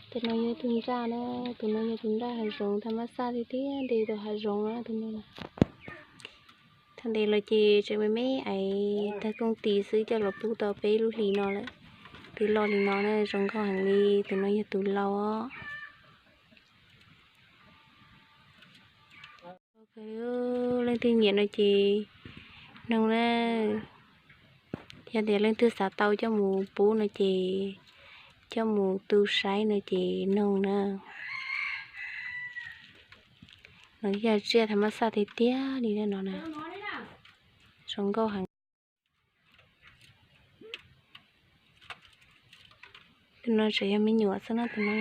Tus no yog tus nraj na, tus no yog tus nraj hav zoov, thaum mab xaj tiag tiag nres rau hav zoov na tus no. Thaum ntes los ces tseem me me aiv, tag kooj tis xwb coj los pub tau peb lub hlis no lawm. Twb loj li no na, zoo nkauj heev li. Tus no yog tus laus os. Leej twg nyiam no ces noog na. Yog tias leej twg xav tau coj mus pub no ces, coj mus tu saib no ces noog na. No yog tsiaj thaum mab xaj tiag tiag li no na. Zoo nkauj heev. Tus no tseem yog me nyuam xwb no tus no.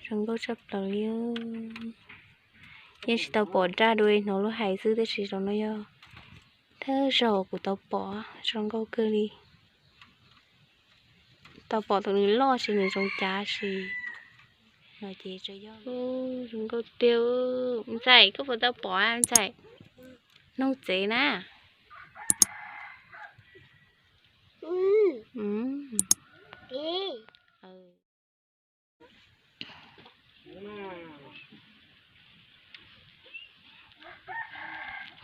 Zoo nkauj tshaj plaws li. Yeej tsis tau pom nraj dua, hnov lub hais xwb, tab sis zaum no yog thawj zaug kuv tau pom, zoo nkauj kawg li. Tau pom tus nws loj ces nws zoo cav sis no ces tseem yog zoo nkauj tiag. Ntxhais, koj puas tau pom ntxhais? Noog tsev na.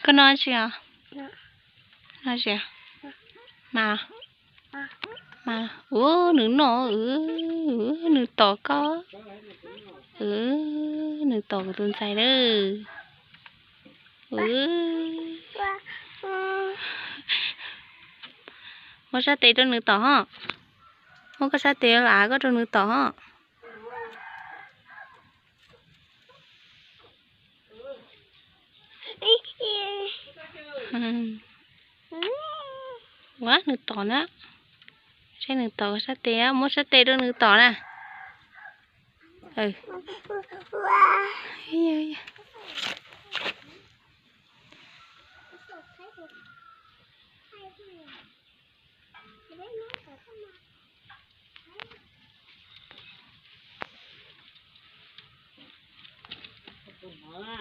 Koj noj tsi os? Noj tsi? Mas, mas, ua nws noj, nws tom koj, nws tom kuv tus ntxhais lawm. Muab sab tes rau nws tom ho. Muab koj sab tes los av koj rau nws tom ho. Ua nws tom na. Saib nws tom sab tes, muab sab tes rau nws tom na.